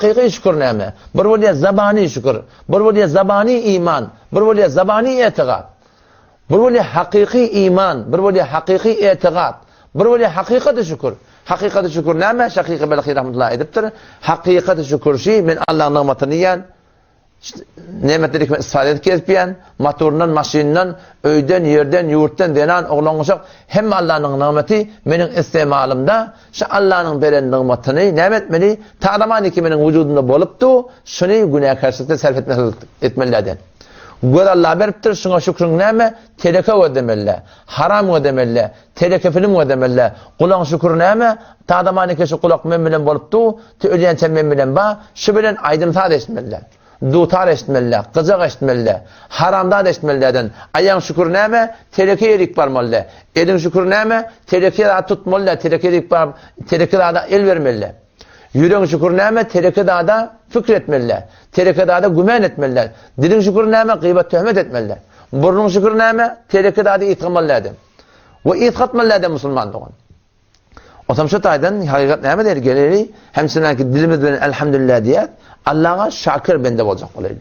Hakyky şükür näme? Bir bolýar zabany şükür, bir bolýar zabany iman, bir bolýar zabany etigat. Bir bolýar hakyky iman, bir bolýar hakyky etigat, bir bolýar hakykaty şükür. Hakykaty şükür näme? Şakyky Belhi rahmetullahi aýdypdyr. Hakykaty şükür şi, men Allaň nygmatyny iýen, nemetleri kime istifade edip gezip ýän, motoryndan, maşynyndan, öýden, ýerden, ýurtdan, zenan, oglan-uşak, hemme Allanyň nygmaty meniň istemalymda, şu Allanyň beren nygmatyny näme etmeli? Tadamaniki meniň wujudymda bolupdy, şuny günäkärçilikde sarp etmezlik etmeli däl. Göz Alla beripdir, şuňa şükrüň näme? Teleke gözlemeli, haram gözlemeli, teleke film gözlemeli. Gulagyň şükri näme? Tadamaniki şu gulak men bilen bolupdy, Ti ölýänçä men bilen ba, şu bilen aýdym-saz eşitmeli-dä. Dutar eşitmeli-dä, gyjak eşitmeli-dä. Haram zat eşitmeli-däden. Aýagyň şüküri näme? Teleke ýerik barmaly-dä. Eliň şüküri näme? Teleke zady tutmaly-dä, teleke ýerik baryp, teleke zada el bermeli-dä. Ýüregiň şüküri näme? Teleke zada pikir etmeli-dä. Teleke zada gümän etmeli-dä. Diliň şüküri näme? Gybat-töhmet etmeli-dä. Burnuň şüküri näme? Teleke zady ysgamaly-dä. We ysgatmaly-dä musulman dogan. Otam şu taýdan hakykat näme diýer geleli, hem şundan ki dilimiz bilen elhamdülillah diýer, Allaha şakir bende boljak bolaýly.